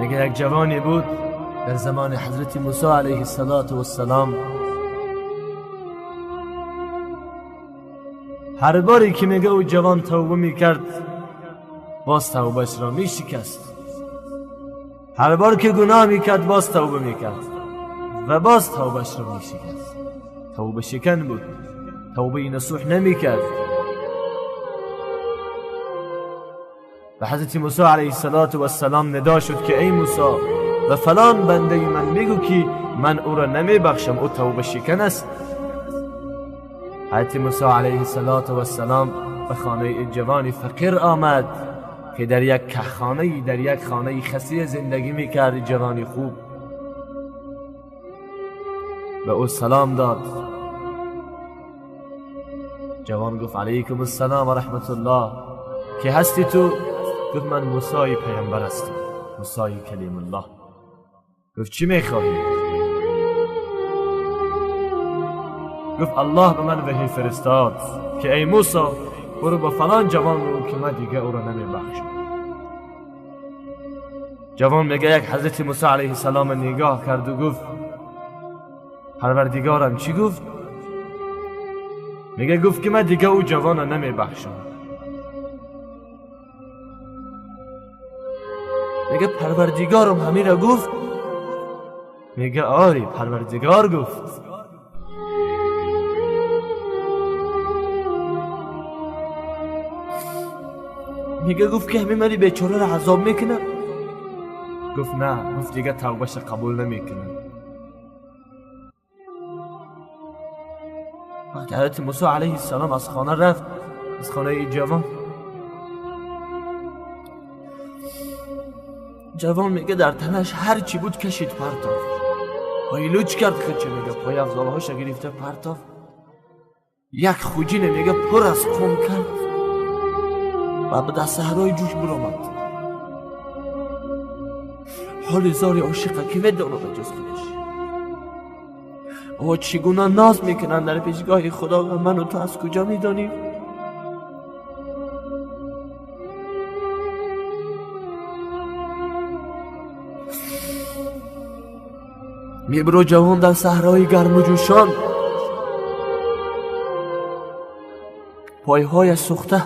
میگه یک جوانی بود در زمان حضرت موسی علیه السلام. هر باری که میگه او جوان توبه میکرد باز توبهش را میشکست. هر بار که گناه میکرد باز توبه میکرد و باز توبهش را میشکست. توبه شکن بود، توبه نصوح نمیکرد. و حضرت موسی علیه السلام ندا شد که ای موسی و فلان بنده من بگو که من او را نمیبخشم، او توبه شکن است. حضرت موسی علیه السلام به خانه جوانی فقیر آمد که در یک خانه، در یک خانه خسی زندگی میکرد. جوانی خوب به او سلام داد. جوان گفت علیکم السلام و رحمت الله، که هستی تو؟ گفت من موسی پیامبر هستم، موسی کلیم الله. گفت چی میخواهی؟ گفت الله به من وحی فرستاد که ای موسی برو با فلان جوان رو که من دیگه او را نمیبخشم. جوان میگه یک حضرت موسی علیه السلام نگاه کرد و گفت پروردگارم چی گفت؟ میگه گفت که من دیگه او جوان را نمیبخشم. میگه پروردگارم همین را گفت؟ میگه آری پروردگار گفت. میگه گفت که همین منی بیچاره را عذاب میکنه؟ گفت نه، گفت دیگه توبهش قبول نمیکنه. وقتی حضرت موسی علیه السلام از خانه رفت، از خانه جوان، جوان میگه در تنش هر چی بود کشید پرتاف، پایلوچ کرد خودش، میگه پای افضالهاش گرفته پرتاف، یک خوجینه میگه پر از خون کرد و به دست صحرای جوش برآمد. حال زار عاشقه که میدانه به جز خودش او چگونه ناز میکنن در پیشگاه خدا و من و تو از کجا میدانیم؟ میبرو جوان در صحرای گرم و جوشان، پایهای سوخته،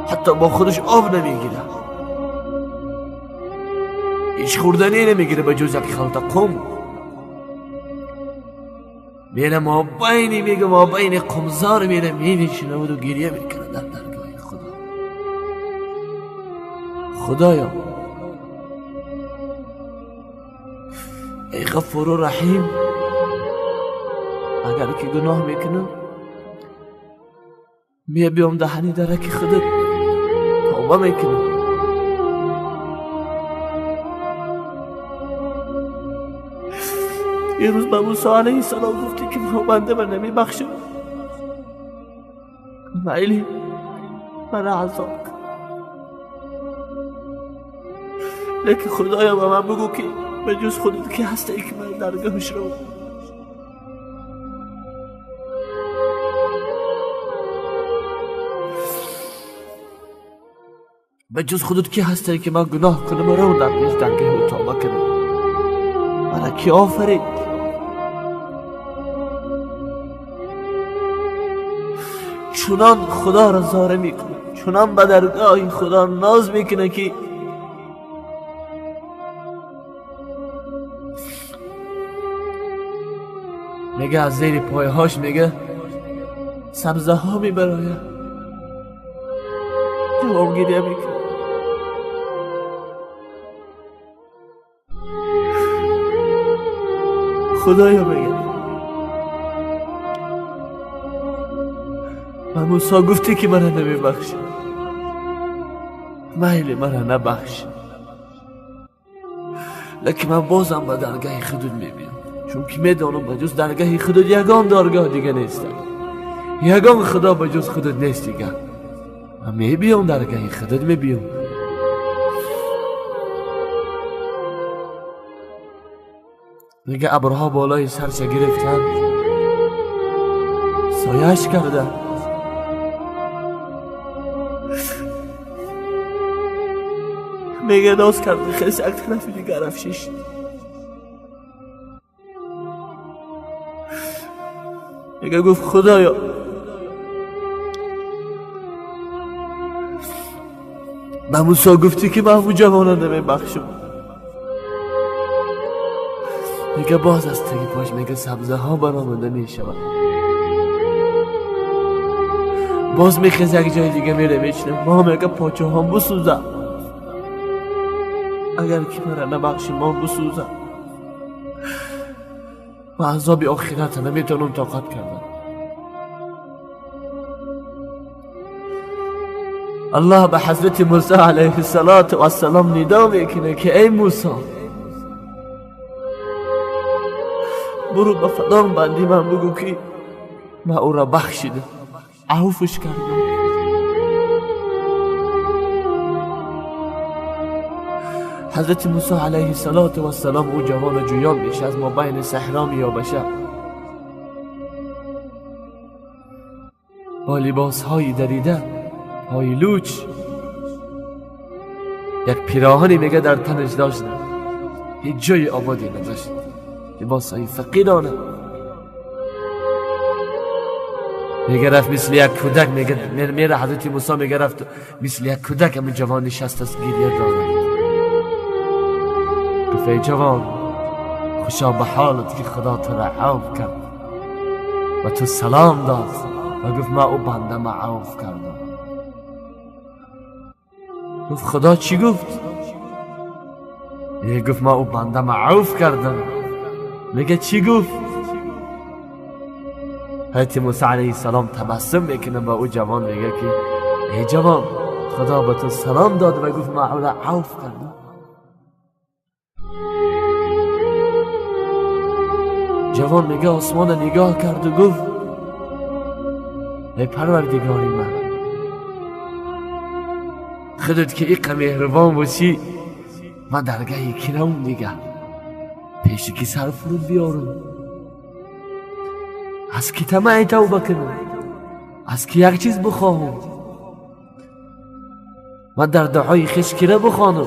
حتی با خودش آب نمیگیره، هیچ خوردنی نمیگیره به جز یک خلطه قم. میره ما بینی، میگه ما بین قمزار میره مینشینه و گریه میکنه در درگاه خدا. خدایا ای غفور و رحیم، اگر که گناه میکنم می بیام دهنی درک خودت توبه میکنم. یه روز به موسی علیه السلام گفتی که بنده من نمیبخشم، میلی من عذاب کن، لیکن خدایا به من بگو که به جز خودت که هستی که من درگاهش رو. به جز خودت که هستی که من گناه کنم و رو در پیش درگاه و توبه کنم. مرا کی آفرید؟ چنان خدا را زاره میکنه، چنان به درگاه خدا ناز میکنه که میگه از زیر پایهاش میگه سبزه ها میبراید. جواب گریه میکنه. خدایا میگه و موسی گفتی که مرا نمیبخشی، میل مرا نبخش، لیکن من بازم به درگاه خودت میبینم، چون که میدانم به جز درگاه خودت یگان درگاه دیگه نیست، یگان خدا به جز خودت نیست دیگه. من میبینم درگاه خودت میبینم. میگه ابرها بالای سرش گرفتن، سایه‌اش کرده. میگه ناز کرد خیلی یک طرف دیگه رفت شش. میگه گفت خدایا به موسی گفتی که من اون جوانه نمیبخشم. میگه باز از تگی پاش میگه سبزه ها برآمده میشود. باز میخیزه یک جای دیگه میره میشنه ما میگه پاچه هم بسوزه، اگر که مرا نبخشی ما بسوزه و عذاب آخرت نمیتونم طاقت کردن. الله به حضرت موسی علیه السلام ندا میکنه که ای موسی برو به فلان بندی من بگو که من او را بخشیدم، عفوش کردم. حضرت موسی علیه السلام او جوان جویان میشه، از ما بین صحرا میابشه با لباس های دریده، پای لوچ، یک پیراهنی میگه در تنش داشت، هیچ جای آبادی نداشت، لباس های فقیرانه. میگه رفت مثل یک کودک، میگه میره حضرت موسی میگه رفت مثل یک کودک همین جوان نشست از گریه داره. گفت ای جوان خوشا به حالت که خدا تو را عفو کرد و تو سلام داد و گفت من او بنده ما عفو کردم. گفت خدا چی گفت؟ میگه گفت من او بنده ما عفو کردم. میگه چی گفت؟ حضرت موسی علیه السلام تبسم میکنه با او جوان، میگه که ای جوان خدا به تو سلام داد و گفت من او را عفو کردم. جوان میگه آسمان نگاه کرد و گفت ای پروردگاری من، خودت که ایقه مهربان باشی من درگاه کرم دیگه پیش کی سر فرود بیارم، از کی طمع توبه کنم، از کی یک چیز بخواهم، من در دعای خویش کی را بخوانم.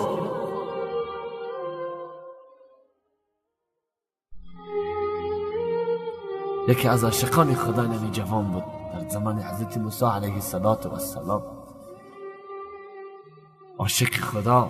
یکی از عاشقان خدا نمی جوان بود در زمان حضرت موسی علیه السلام، عاشق خدا.